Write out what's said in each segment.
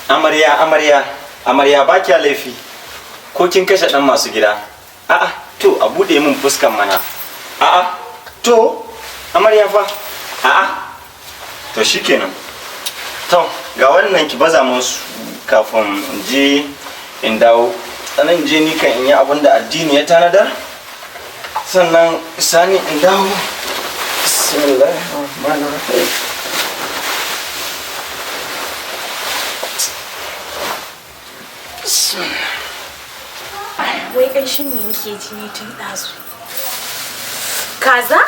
Amarya, amarya, amarya, ba kya laifi ko kin kashe dan masu gida? A'a, to a bude min fuskan mana. A'a, to amarya fa. A'a, to shikenan. To ga wannan, ki baza mun su kafin in je in dawo. Sanan je ni kan in yi abin da addini ya tanadar, sannan sani in dawo. Bismillahirrahmanirrahim. Bismillah. Wai ƙanshin me nake ji ne tun ɗazu? Kaza?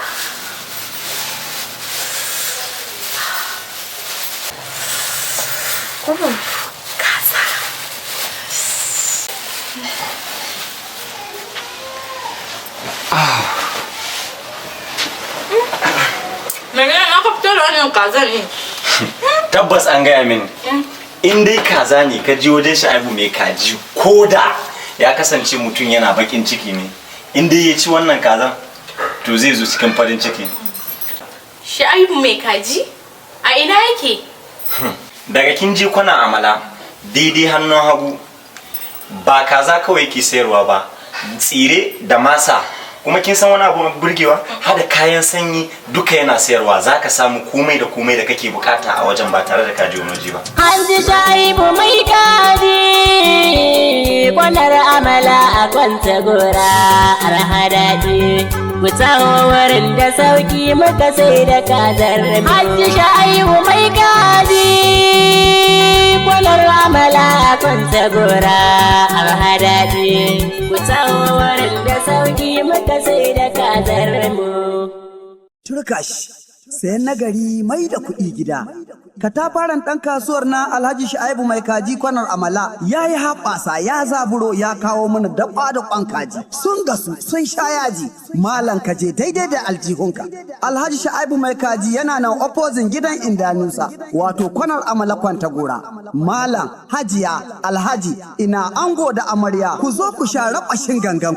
Kuma kaza. Mene aka fito da wannan kazar ne? Tabbas an gaya min, in dai kaza ne, ka je wajen Sha'ibu Mai Kaji, ko da ya kasance mutum yana bakin ciki ne, in dai ya ci wannan kazan, to zai zo cikin farin ciki. Sha'ibu Mai Kaji? A ina yake? Daga kin je kwana Amala, daidai hannun hagu. Ba kaza kawai ke sayarwa ba, tsire da masa. Kuma kin san wani abu mai burgewa? Hada kayan sanyi duka yana sayarwa. Zaka samu komai da komai da kake bukata a wajen ba tare da ka je wani waje ba. Hanzu Shaibu Mai Kaji, kwanar Amala a Kwanta Gora, arha daɗi. Ku taho wurin da sauki muka sai da kazar. Hanzu Shaibu Mai Kaji, kwanar Amala a Kwanta Gora, arha daɗi. Ku taho wurin da sauki muka sai da kazar mu. Turkash, sayan nagari mai da kuɗi gida. Katafaren ɗan kasuwar na Alhaji Sha'ibu Mai Kaji kwanar Amala ya yi haɓasa, ya zaburo, ya kawo mana daɓa da ƙwan kaji. Sun gasu, sun sha yaji, malam kaje daidai da aljihunka. Alhaji Sha'ibu Mai Kaji yana nan opposite gidan Indanusa, wato kwanar Amala, Kwanta Gora. Malam, Hajiya, Alhaji, ina ango da amarya, ku zo ku sha raɓashin gangan.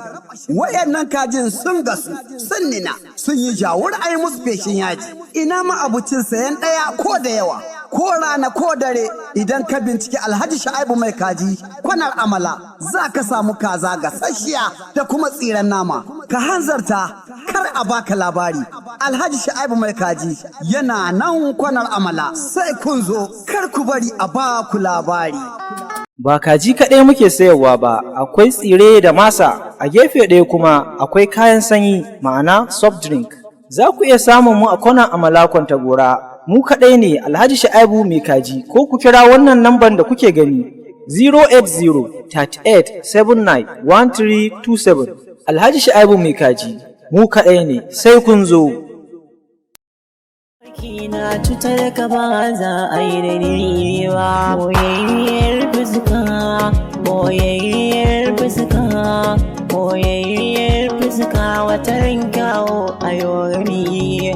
Wayannan kajin sun gasu, sun nina, sun yi jawur, ai musu feshin yaji. Ina ma abucin sayan ɗaya ko da yawa. Ko rana ko dare, idan ka binciki Alhaji Sha'aibu Mai Kaji kwanar Amala, za ka samu kaza gasasshiya da kuma tsiran nama. Ka hanzarta, kar a baka labari. Alhaji Sha'aibu Mai Kaji yana nan kwanar Amala, sai kun zo, kar ku bari a ba ku labari. Ba kaji kaɗai muke sayarwa ba, akwai tsire da masa, a gefe ɗaya kuma akwai kayan sanyi, ma'ana soft drink. Za ku iya samun mu a kwanan Amala, Kwantagora. Mu kaɗai ne Alhaji Sha'aibu Mai Kaji, ko ku kira wannan namban da kuke gani, 080 38 79 1327. Alhaji Sha'aibu Mai Kaji, mu kaɗai ne, sai kun zo. Na cutar ka ba za a yi da ni ba. Boyayyar fuska, boyayyar fuska, boyayyar fuska, wata kawo a gani.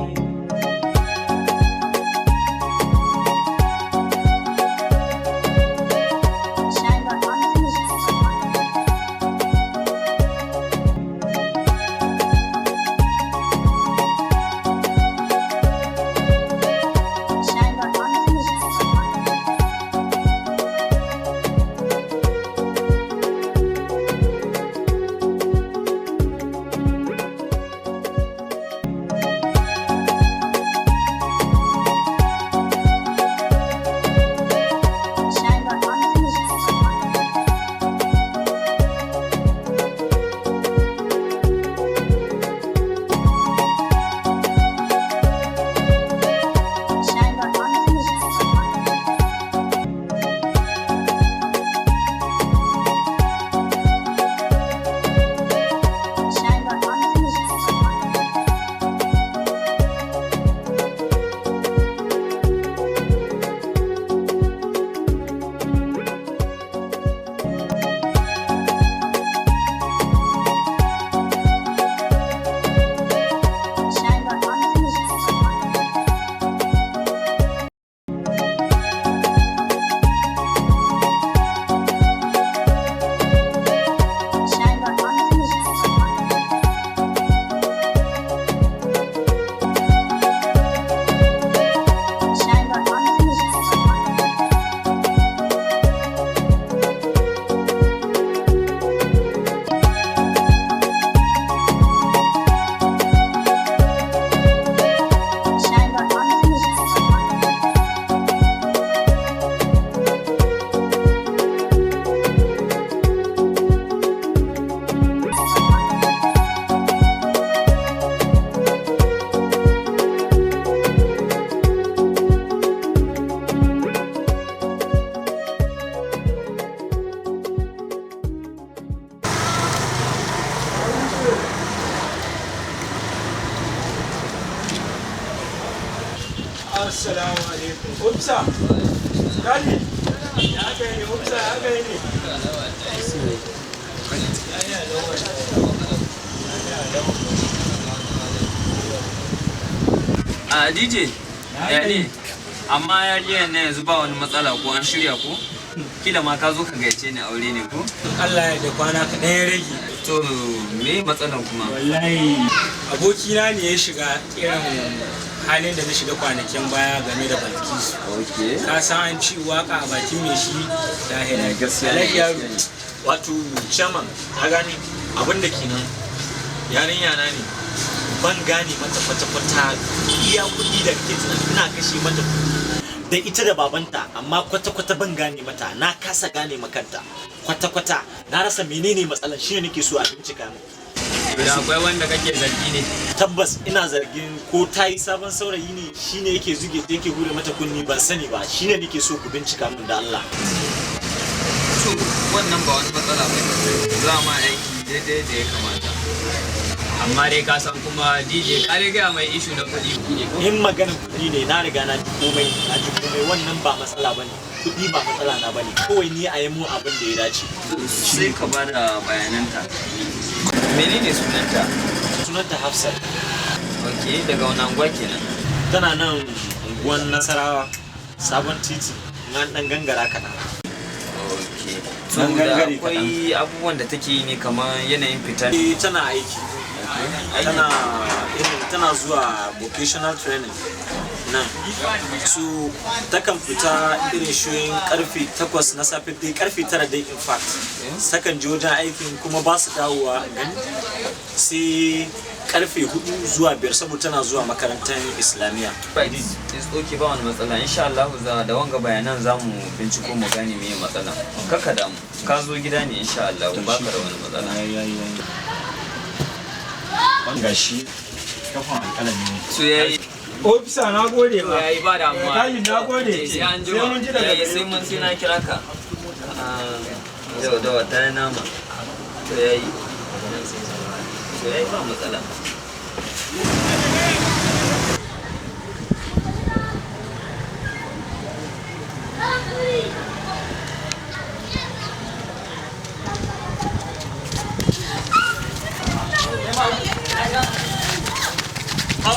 Assalamu alaikum. Ofisa, Kali, ya aka yi ne, ofisa ya aka yi ne. A DJ, ya ne, amma yariyar na yanzu ba wani matsala ko an shirya ko? Kila ma ka zo ka gaice ni aure ne ko? Allah ya da kwana kaɗan ya rage. To me matsalan kuma? Wallahi abokina ne ya shiga irin halin da na shiga kwanakin baya game da Balkisu. Okay. Ka san an ci waka a bakin mai shi lahira. Gaskiya ne, Alhaji yaro. gaskiya ne. Wato chairman, ka gane abin da kenan yarinya na ne ban gane mata kwata-kwata iya kuɗi da kake tunani ina kashe mata kuɗi da ita da babanta amma kwata-kwata ban gane mata na kasa gane makanta kwata-kwata na rasa menene matsalan shine nake so a bincika min. Da akwai wanda kake zargi ne. Tabbas ina zargin ko ta yi sabon saurayi ne shine yake zuge ta yake hure mata kunni ban sani ba shine nake so ku bincika min da Allah. To wannan ba wani matsala ba ne. Za ma aiki daidai da ya kamata. Amma dai ka san kuma DJ ka dai gaya mai ishu na kuɗi ne ko? In maganin kuɗi ne na riga na ji komai na ji komai wannan ba matsala bane kuɗi ba matsala na bane kawai ni a yi mu abin da ya dace. Sai ka ba da bayananta. Menene sunanta? Sunanta Hafsat. Ok, daga wani anguwa kenan. Tana nan unguwan Nasarawa sabon titi na dan gangara kaɗan. Ok. To Dan da gangare akwai abubuwan da take yi ne kamar yanayin fita. Eh, tana aiki tana irin tana zuwa vocational training nan so takan fita irin shirin karfe 8 na safe dai karfe 9 dai in fact sakan je wajen aikin kuma ba su dawowa gani sai karfe 4 zuwa 5 saboda tana zuwa makarantar islamiyya. Right. It's okay ba wani matsala insha Allah za da wanga bayanan za mu binciko mu gane meye matsala. Kaka damu ka zo gida ne insha Allah ba ka da wani matsala. Gashi kafan alƙalami ne. So yayi Ofisa na gode to ba. yayi ba damuwa. Kali na gode. Eh, sai an jima. Sai mun ji daga Yayi, gare sai mun sai na kira ka. Ah, Yau da wata nama. To yayi. To yayi ba matsala.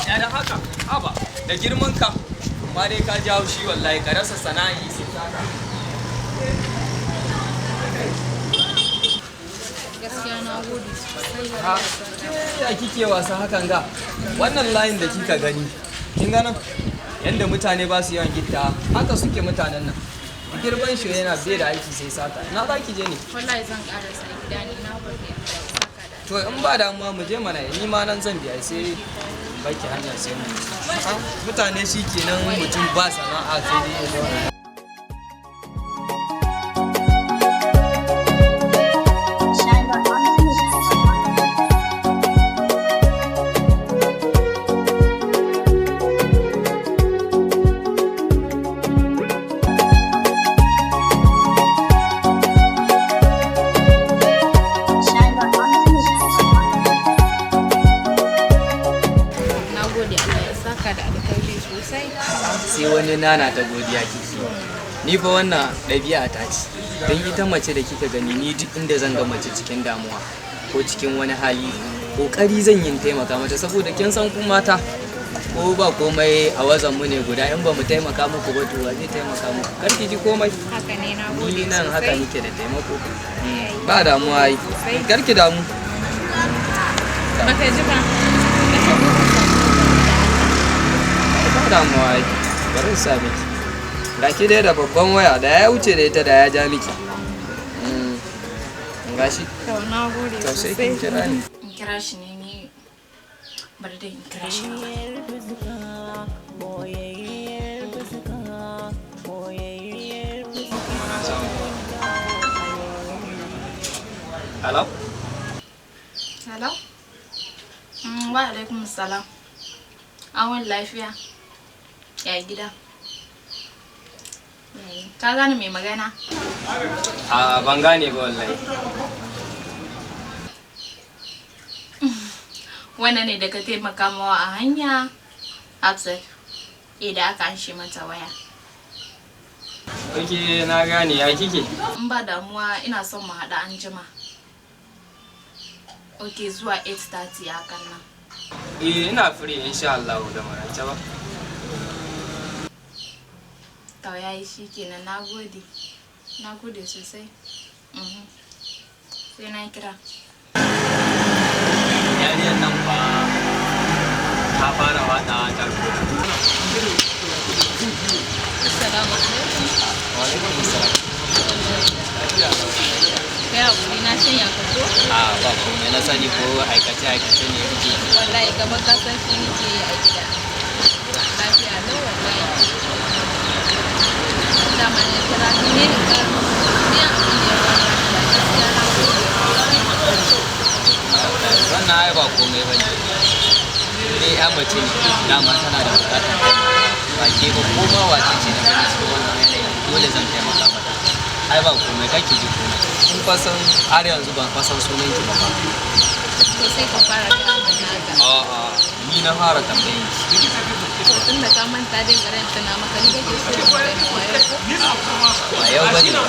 Ya da haka, haba, da girman ka, amma dai ka jawo shi wallahi ka rasa sana'i sai taka. Gaskiya na gode sosai. Ha, ke ya kike wasa hakan ga? Wannan layin da kika gani, kin ga nan? Yanda mutane ba su yawan gitta, haka suke mutanen nan. Girman shi yana bai da aiki sai sata. Na za ki je ne? Wallahi zan karasa gida ne na gode. Allah ya saka da To in ba damuwa mu je mana, ni ma nan zan biya sai baki hanya sai mu. Ha, mutane shi kenan mutum ba sana'a sai dai ya zauna. Na gode Allah ya saka da alkhairi sosai. Sai wani nana ta godiya kike ni fa wannan ɗabi'a ta ce don ita mace da kika gani ni duk inda zan ga mace cikin damuwa ko cikin wani hali kokari zan yin taimaka mata saboda kin san ku mata ko ba komai a wazan mu ne guda in ba mu taimaka muku ba to wa zai taimaka muku kar ki ji komai. Haka ne na gode Ni nan haka sosai. nike da taimako. Ba damuwa ai kar ki damu. Baka ji ba. Na ce ko ka samu. Ba damuwa ai bari in sa miki ga ki dai da babban waya da ya wuce da ita da ya ja miki. Gashi. To na gode To sai sosai. kin kira ni. In kira shi ne ni bari dai in kira shi. Hello? Hello? Wa alaikum salam. An wani lafiya? Ya gida? Ka gane mai magana? A ban gane ba wallahi. Wannan ne da ka taimaka mawa a hanya? Hafsat. Eh, da aka anshe mata waya. Ok, na gane, ya kike? In ba damuwa, ina son mu haɗu anjima. Ok, zuwa 8:30 hakan nan. Eh, ina free insha Allah da maraice ba. To, yayi, shikenan, nagode. Nagode sosai. Sai na kira. Yariyar nan fa ta fara wata ta. Assalamu alaikum. Wa alaikum assalam. Kai hakuri, na shanya ka ko? A, ba komai, na sani ko aikace aikace ne kike. Wallahi kamar ka san shi nake yi a gida. Lafiya lau wallahi. Dama na kira ka ne in ƙara maka godiya abin da ya faru da gaskiya, na gode sosai. Wannan ai ba komai ba ne. Ni ya mace ne, dama tana da bukatar taimako. Ba ke ba, ko ma wace ce na gani cikin wannan yanayi, dole zan taimaka mata. Ai ba komai, kake ji komai. Kun fasan har yanzu ban fasan sunan ki ba. To, sai ka fara gaya min naka. A'a, ni na fara tambayin ki. To, tun da ka manta dai, bari in tuna maka, ni kake so in gani wa yau ko? Ba yau ba ne ba.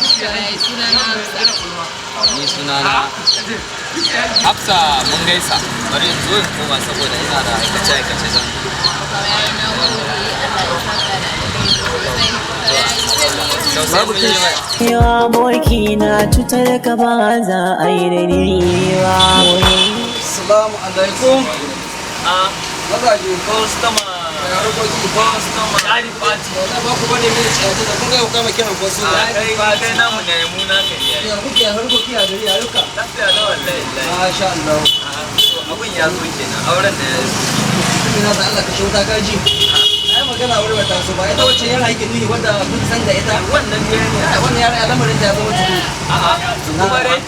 To, yayi, suna na Hafsa. Ni suna na Hafsa, mun gaisa. Bari in zo in koma saboda ina da aikace aikace zan. To, yayi, na gode, Allah ya saka da alheri sosai. To, yayi, sai mun yi. To, sai mun yi waya. Yawa aboki na, cutar ka ba za a yi da ni ba. Assalamu alaikum. Ah, Mazaje. Customer. Ya harkoki? Customer. Daddy party. Wallahi ba ku bane mini ciyaci da kun ga yau kama kiran kwasu. Kai kai namu ne, mu naka ne. Ya kuke, harkoki a gari, ayyuka? Lafiya da wallahi. Masha Allah. Abun ya zo kenan. Auren da ya zo. Ina da Allah ka shauta ka ji. Ai magana aure ba ta so ba. Ita wacce yara yake nuni wanda kun san da ita. Wannan ne. Ai wannan yara lamarin ta ya zama tudu. A'a, kuma dai.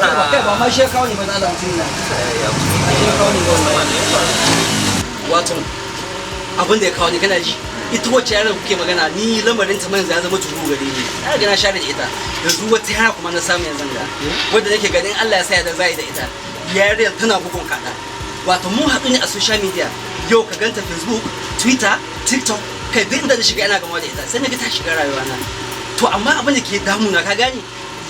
Ba kai ba ma shi ya kawo ni ba, da Allah mutum na. Shi ya kawo ni ba wallahi. Wato abin da ya kawo ni, kana ji, ita wacce yaran kuke magana, ni lamarin ta yanzu ya zama tudu gare ni. Na riga na share da ita. Yanzu wata yara kuma na samu yanzu ga wanda nake ganin Allah ya sa ya da zai da ita. Yariyar tana bugun kada. Wato mun haɗu ne a social media. Yau ka ganta Facebook, Twitter, TikTok, kai duk inda na shiga ina gama da ita. Sai na ga ta shiga rayuwa na. To amma abin da ke damuna, ka gane,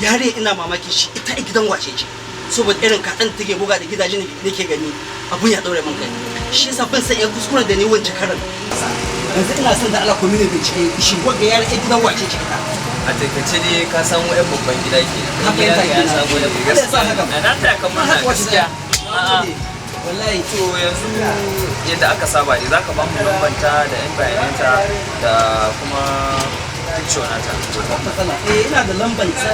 yare ina mamaki shi ita a gidan wace ce, saboda irin kaɗan da take buga da gidajen da nake gani, abun ya ɗaure min kai. Shi yasa ban san yan kuskuren da ni wancan karan. Yanzu ina son da Allah ku mini bincike shi, wanda yare a gidan wace ce ita. A takaice dai ka samu yan babban gida ke. Ka fahimta ya kenan. samu yan Allah ya sa haka. Na taya ka murna Haka wace gaskiya. ɗaya. Wallahi. To, yanzu yadda aka saba ne, zaka ba mu lambanta da yan bayananta da kuma picture nata. Ba matsala. Eh, ina da lambanta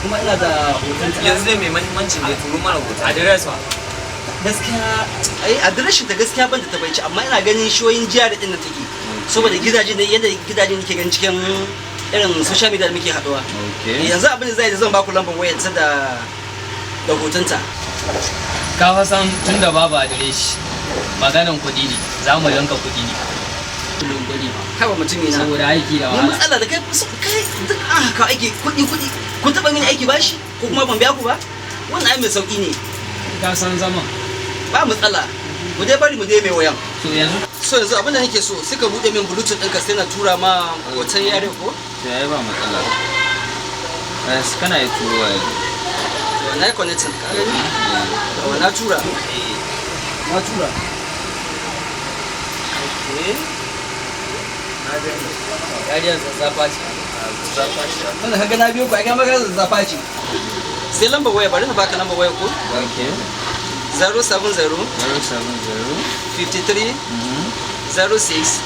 kuma ina da hoton ta. Yanzu dai mai mahimmanci ne, turo mana hoton. Address wa? Gaskiya ai adireshin ta gaskiya ban da tabbaci, amma ina ganin shoyin jiya da din nan take, saboda gidaje ne, yadda gidaje nake ganin cikin irin social media da muke haduwa. Yanzu abin da zai yi, zan baku lambar wayar ta da hotonta. Ka fa san tun da babu adireshi, maganan kuɗi ne, za mu yanka kuɗi ne. Kullum kuɗi ba. Kai ba mutumi na. Saboda aiki da Ni wahala. matsala da kai, kai duk an haka aiki kuɗi kuɗi. Kun taɓa mini aiki bashi ko kuma ban biya ku ba? Wannan ai mai sauki ne. Ka san zaman. Ba matsala, mu dai bari mu dai mai wayan. To yanzu So yanzu abin da nake so, suka buɗe min Bluetooth ɗinka, sai na tura ma hoton yare ko. To, yayi, ba matsala. Kana yi turowa yanzu. To, na yi connecting, ka gani? Yawa, na tura, na tura. Yariyar zazzafa ce. Zazzafa ce. Wanda kaga na biyo ku ai ga magana zazzafa ce. Sai lambar waya, bari na baka lambar waya ko. Okay. 070 070 53 06 06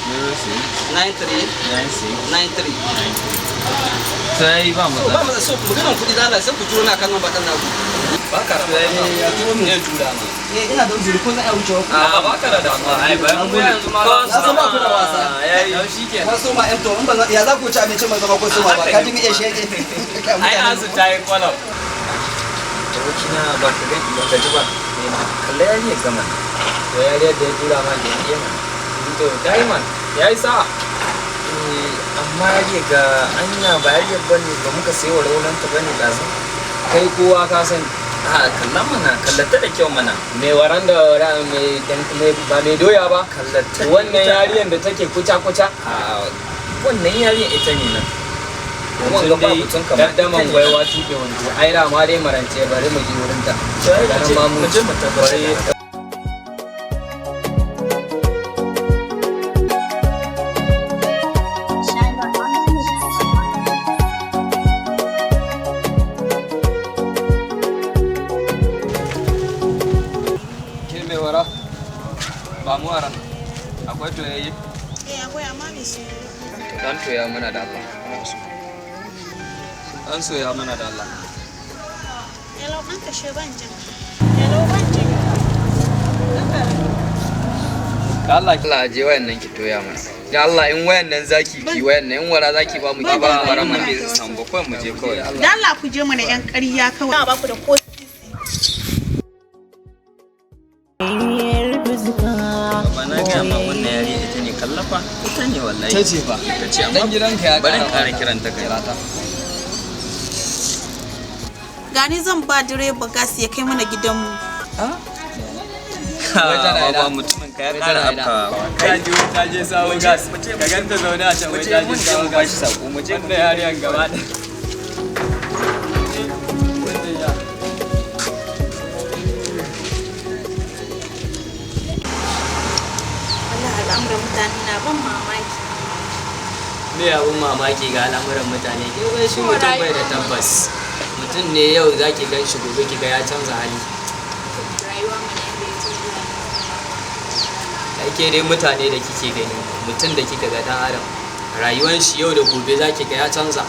93 96 93. To, yayi, ba So ba matsala. mu so maganan kuɗi da Allah, sai ku turo na kan lambar ɗan naku. Ba ka da Eh, ya turo min. Ne tura ma. Eh, ina da uzuri, ko zan iya wucewa ku? A, ba ka da damuwa. Ai bayan mu yanzu ma. Na san ba ku da wasa. Yayi. Yau shikenan. Wasu ma to in ba ya za ku ci abincin ban zama ko su ma ba, ka ji mi iya shege. Ai azu ta yi kwalam. Abokina, ba ka gani ba ka ji ba. Kalla yariyar gama. To, yariyar da ya tura ma ke iya mana. To, ta yi man. Ya yi sa'a. Eh, amma yariyar ga anya ba yariyar bane ba muka sayi wa raunanta bane ɗazu. Kai kowa ka sani. A kalla mana, kallata da kyau mana. Mai waran da mai ba mai doya ba. Kallata. Wannan yariyan da take kuca kuca. A wannan yariyan ita ne nan. Wanga ba mutum kamar Daddaman gwaiwa tuɓe wando. Ai da ma dai marance bari mu je wurin ta. Ganin ma mu je mu tabbatar da haka. Ke mai wara? Ba mu waran. Akwai toyayye? Eh, akwai amma mai su. Dan toya mana da Allah. Dan soya mana da Allah. Hello, an kashe ban jin. Hello, ban jin. Da Allah Allah je wayan nan ki toya mana. Da Allah in wayan nan zaki ki wayan nan in wara zaki ba mu ki ba wara mana. Bai san ba kawai mu je kawai. Da Allah ku je mana yan ƙarya kawai. Ba ku da ko Ba na gaya ma wannan yariya ita ne kallafa ita ne wallahi. Ta ce ba. Ita ce amma Dan gidanka ya bari in ƙara ƙara mata. kiranta kai. Kira ta. Gani zan ba direba gas ya kai mana gidanmu. Wai tana ina? Ba mutumin ka ya Wai ƙara tana ina? afkawa. Ta je ta je sawo gas. Ka ganta zaune a can Mu wai je ta je mun je sawo mu gas. bashi sako mu je mu Wannan yariyan gaba ɗaya. Wannan ya. Wallahi al'amuran mutane na ban mamaki. Me abun mamaki ga al'amuran mutane ke wai shi mutum bai da tabbas. Mutum ne yau zaki gan shi gobe ki ga ya canza hali. Rayuwa mana yadda ya canza. Ai ke dai mutane da kike gani mutum da kika ga dan adam rayuwar shi yau da gobe zaki ga ya canza.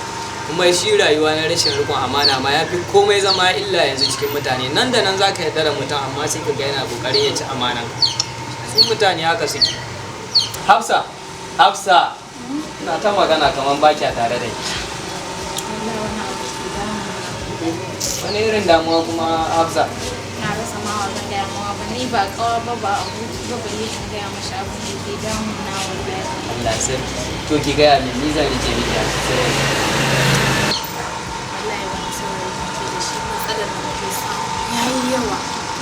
Kuma shi rayuwa na rashin rikon amana ma ya fi komai zama illa yanzu cikin mutane nan da nan zaka yarda da mutum amma sai ka ga yana kokarin ya ci amanan ka. Su mutane haka suke. Hafsa, Hafsa, ina ta magana kaman ba kya tare da ni. Wallahi wani abu ke damuna. Wani irin damuwa kuma Hafsa? Na rasa ma wa zan gaya mawa ba ni ba kawa ba ba aboki ba balle in gaya mashi abin da ke damuna wallahi. Allah sarki. To ki gaya min ni zan rike miki a cikin Wallahi wani saurayi nake da shi matsalar da muke samu ya yi yawa.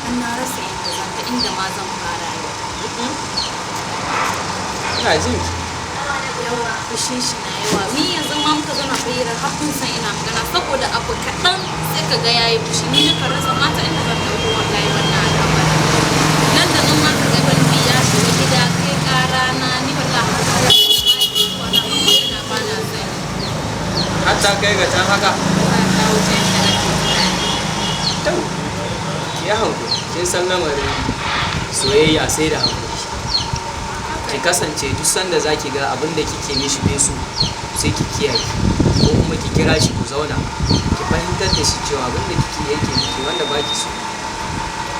An na rasa inda zan ta inda ma zan fara yau. Ina jin ki. Yawa fushin shi na yawa. Ni yanzu ma muka zauna hira har kun san ina magana saboda abu kaɗan sai ka ga yayi fushi ni na rasa mata inda zan ɗauko wallahi wannan al'amari. Nan da nan ma ka ga balbi ya shiga gida kai ƙara na ni wallahi har ƙara na magana ba na sani. Har ta kai ga can haka. Ta wuce yadda ake tunani. To, ki yi hankuri. Kin san lamarin soyayya sai da hankuri. Ki kasance duk sanda za ki ga abin da kike mishi bai so sai ki kiyaye ko kuma ki kira shi ku zauna ki fahimtar da shi cewa abin da kike yake miki wanda ba ki so.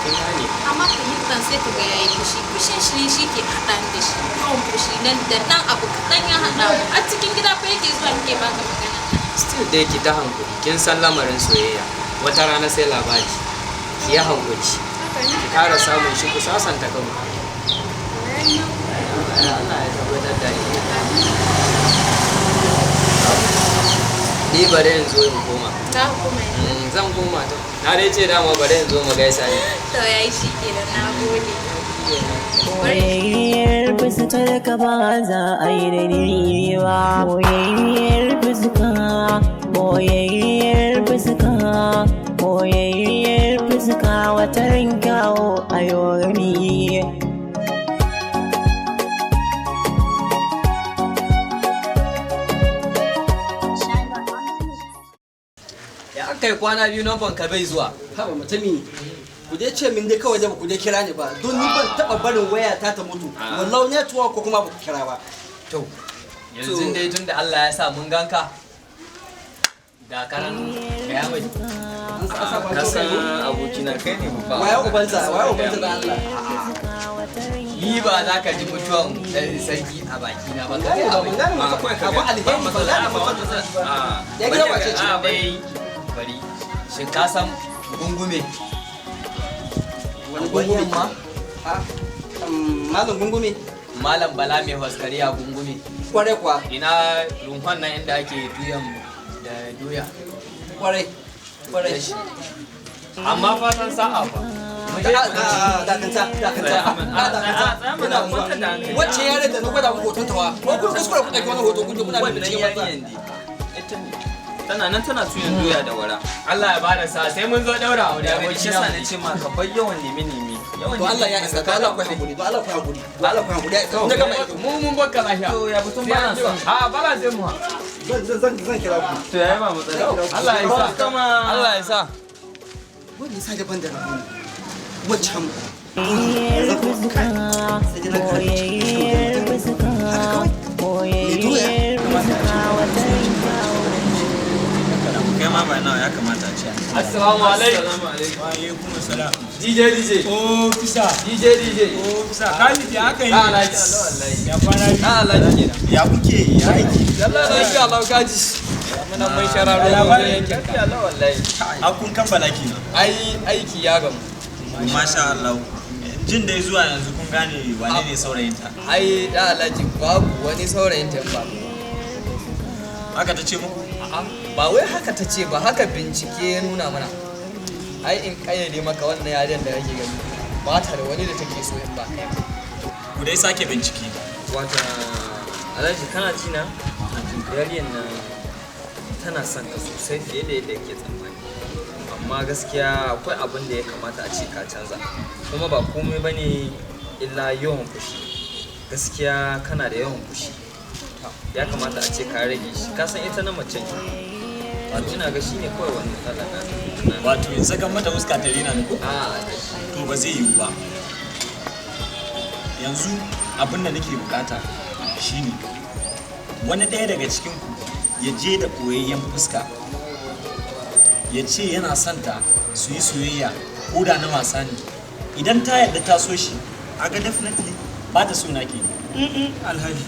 Kin gane? Amma fahimtar sai ka ga yayi fushi fushin shi ne shi ke haɗa ni da shi yawan fushi nan da nan abu kaɗan ya haɗa mu a cikin gida fa yake zuwa muke baka magana. Still dai ki ta hankuri. Kin san lamarin soyayya. Wata rana sai labari. Ki yi hankuri. Ki ƙara samun shi ku sasanta kanku. Allah ya tabbatar da ni. Ni bari in zo in koma. Za ku koma yanzu? Zan koma to. Na dai ce dama bari in zo mu gaisa ne. To yayi shi kenan na gode. Boyayyar fuskar ka ba za a yi da ni ba. Boyayyar fuska, boyayyar fuska, boyayyar fuska wata rinkawo a yau. Ya aka yi kwana biyu nan ka bai zuwa. Haba mutumi, ku dai ce min dai kawai da ba ku dai kira ni ba, don ni ban taɓa barin waya ta ta mutu, wallau network ko kuma ba ku kira ba. To, yanzu dai tunda Allah ya sa mun ganka. Ga karan gaya mai. Ka san abokina kai ne babba. Waya ubanza, waya ubanza da Allah. Ni ba za ka ji mutuwan ɗan sarki a bakina ba. Ka Gane gaya ba, mai. ban gane mutuwan abu alheri ban gane mutuwan ɗan sarki ba. Ya gida wace ce? Bari. Shin ka san gungume? Wani gungume ma? Ha? Malam gungume? Malam Bala mai haskariya gungume. Kwarai kuwa. Ina rumfan nan inda ake tuyan da doya. Kwarai. Kwarai. Amma fatan sa'a ba. Dakanta, dakanta, dakanta. Wacce yare da na gwada muku hoton tawa, ko kun kuskura ku ɗauki wani hoto kun je kuna bincike banza. Tana nan tana tuyan doya da wara. Allah ya bada sa sai mun zo daura aure aboki na. Shi na ce ma ka bar yawan neme neme. To Allah ya isa, to Allah ku hakuri, to Allah ku hakuri, to Allah ku hakuri. Na gama mu mun bakka lafiya. To ya batun bana son. A bala sai mu. Zan kira ku. To yayi ba matsala. Allah ya sa. Allah ya sa. Wani sa daban da rabu. Waccan Kai ma ba nawa ya kamata a ce. Assalamu alaikum. Wa alaikum assalam. DJ DJ. Ofisa. DJ DJ. Ofisa. Khalid ya aka yi? Alhaji. Ya kwana biyu. Alhaji kenan. Ya kuke ya aiki? Yalla lafiya lau kaji. Muna mai shararo Labarin yankin ka. Wallahi. A kun kammala kenan. Ai aiki ya gamu. Masha Allah. Jin dai zuwa yanzu kun gane wane ne saurayinta. Ai da Alhaji babu wani saurayin ta ba. Haka ta ce muku? A'a ba wai haka ta ce ba, haka bincike ya nuna mana. Ai in kayyade maka wannan yaren da kake gani ba ta da wani da take so in ba kai ba. Ku dai sake bincike. Wata Alhaji kana ji na? Yarinyar nan tana son ka sosai fiye da yadda yake tsammani. Amma gaskiya akwai abin da ya kamata a ce ka canza. Kuma ba komai bane illa yawan fushi. Gaskiya kana da yawan fushi. Ya kamata a ce ka rage shi. Ka san ita na mace ne. Wato ina ga shine kawai wani matsala na. Wato in saka mata fuska ta rena ni ko? A To ba zai yiwu ba. Yanzu abin da nake bukata shine wani ɗaya daga cikin ku ya je da ɓoyayyen fuska ya ce yana son ta su yi soyayya ko da na wasa ne. Idan ta yarda ta so shi, aga definitely ba ta so na ke. Alhaji.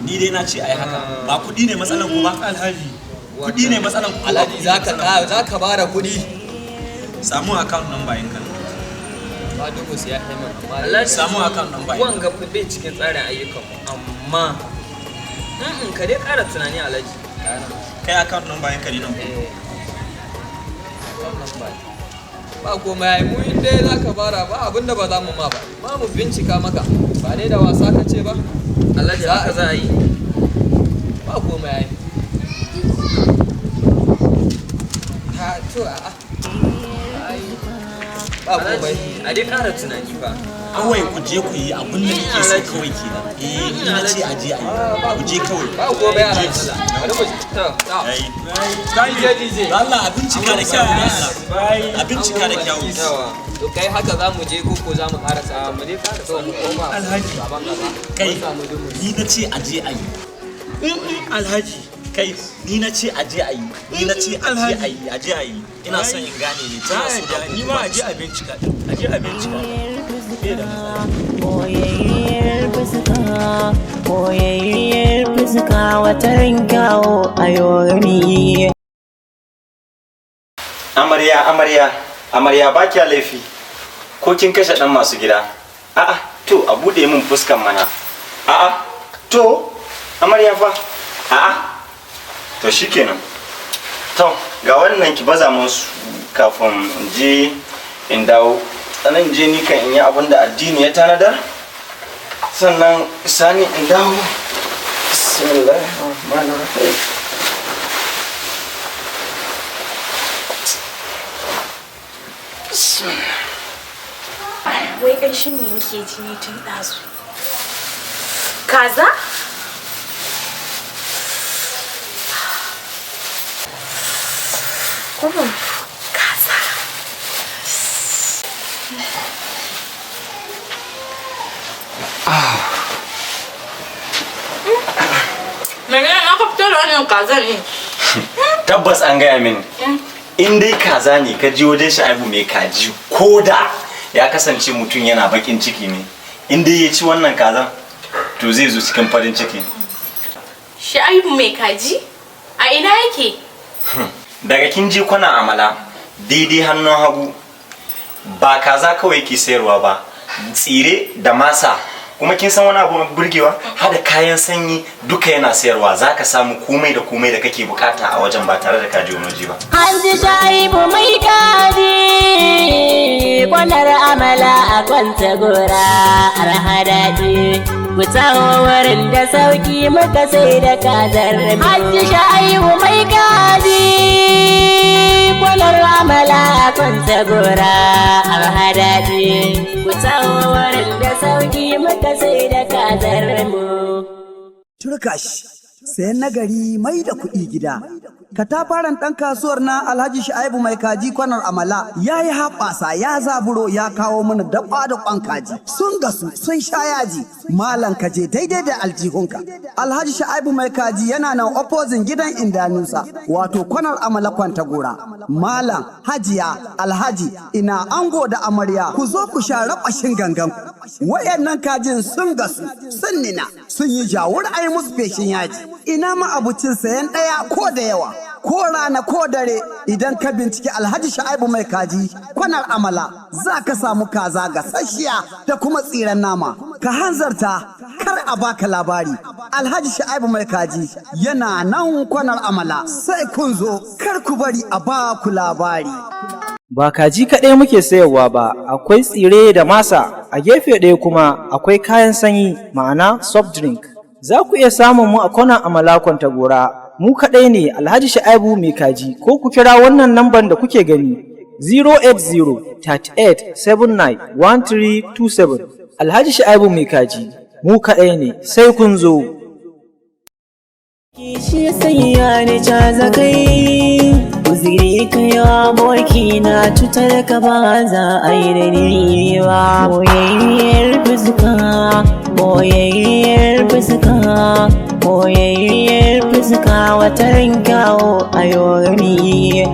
Ni dai na ce ai haka. Ba kuɗi ne matsalan ku ba? Alhaji. Kuɗi ne matsalan ku. Alhaji zaka zaka bara kuɗi. Samu account number ɗinka. Ba dubu sai ya kai min amma Alhaji Samu account number ɗinka. Wanga fa bai cikin tsarin ayyukan mu amma ka dai ƙara tunani Alhaji. Kai account number ɗinka ne nan. Eh. Account number. Ba komai ai mu in dai zaka bara ba abinda ba za mu ma ba. Ma mu bincika maka ba dai da wasa ka ce ba. Alhaji haka za a yi. Ba komai ai. Ha to a ai ba komai. Alhaji a dai ƙara tunani fa. Kawai ku je ku yi abin da nake so kawai kenan. Eh, ni na ce a je a yi. Ku je kawai. Ba komai Alhaji. Bari mu to. Yayi. DJ DJ. Allah a bincika da kyau ne Allah. A bincika da kyau. Yawa. To kai haka za mu je koko za mu karasa. Mu dai ƙara To mu koma. Alhaji. Gaban gaba. Kai, Mun samu dubu. ni na ce a je a yi. Alhaji. Kai, ni na ce a je a yi. Ni na ce a je a yi, a je a yi. Ina son in gane ne. Tana so na Ni ma aje a bincika. Aje a bincika. Bai da matsala. Boyayyar fuska, boyayyar fuska wata rinkawo a yorami. Amarya, amarya, amarya ba kya laifi. Ko kin kashe ɗan masu gida? A'a, to a buɗe min fuskan mana. A'a, to amarya fa. A'a, to shikenan. To, ga wannan ki baza mun su kafin in je in dawo. Sannan je ni kan in yi abin da addini ya tanadar. Sannan sani in dawo. Bismillahirrahmanirrahim. Wai ƙanshin me nake ji ne tun ɗazu? Kaza? Kuma kaza. Mene aka fito da wannan kazar ne? Tabbas an gaya mini. In dai kaza ne ka je wajen Sha'ibu mai kaji ko da ya kasance mutum yana bakin ciki ne. In dai ya ci wannan kazan to zai zo cikin farin ciki. Sha'ibu mai kaji? A ina yake? Daga kin je kwana amala daidai hannun hagu ba kaza kawai ke sayarwa ba, tsire da masa Kuma kin san wani abu mai burgewa? Hada kayan sanyi duka yana sayarwa. Zaka samu komai da komai da kake bukata a wajen ba tare da ka je wani waje ba. Hanzu Shaibu mai gadi kwanar amala a kwanta gora arha daɗi. Ku taho wurin da sauki muka sai da kazar. Hanzu Shaibu mai gadi kwanar amala a kwanta gora arha daɗi. Ku taho wurin da sauki muka sai da kazar mu. Turkash, sayan nagari mai da kuɗi gida. Katafaren ɗan kasuwar na Alhaji Sha'ibu mai kaji kwanar Amala ya yi haɓasa ya zaburo ya kawo mana daɓa da ƙwan kaji. Sun gasu sun sha yaji, malam kaje daidai da aljihunka. Alhaji Sha'ibu mai kaji yana nan opposing gidan Indanusa, wato kwanar Amala kwanta gora. Malam, Hajiya, Alhaji, ina ango da amarya, ku zo ku sha raɓashin gangan. Wayannan kajin sun gasu, sun nina, sun yi jawur ai musu feshin yaji. Ina ma abucin sayan ɗaya ko da yawa. Ko rana ko dare idan ka binciki Alhaji Sha'ibu mai kaji kwanar Amala, za ka samu kaza gasasshiya da kuma tsiran nama. Ka hanzarta, kar a baka labari. Alhaji Sha'ibu mai kaji yana nan kwanar Amala, sai kun zo, kar ku bari a baku labari. Ba kaji kaɗai muke sayarwa ba, akwai tsire da masa, a gefe ɗaya kuma akwai kayan sanyi, ma'ana soft drink. Za ku iya samun mu a kwanan Amala Kwantagora, mu kaɗai ne Alhaji Sha'aibu mai kaji, ko ku kira wannan namban da kuke gani 080 38 79 1327. Alhaji Sha'aibu mai kaji, mu kaɗai ne, sai kun zo. Shi sanya ni caza kai uziri kai aboki na, cutar ka ba za a yi da ni ba. Boyayyar fuska, boyayyar fuska, boyayyar fuska, wata kyawo a gani.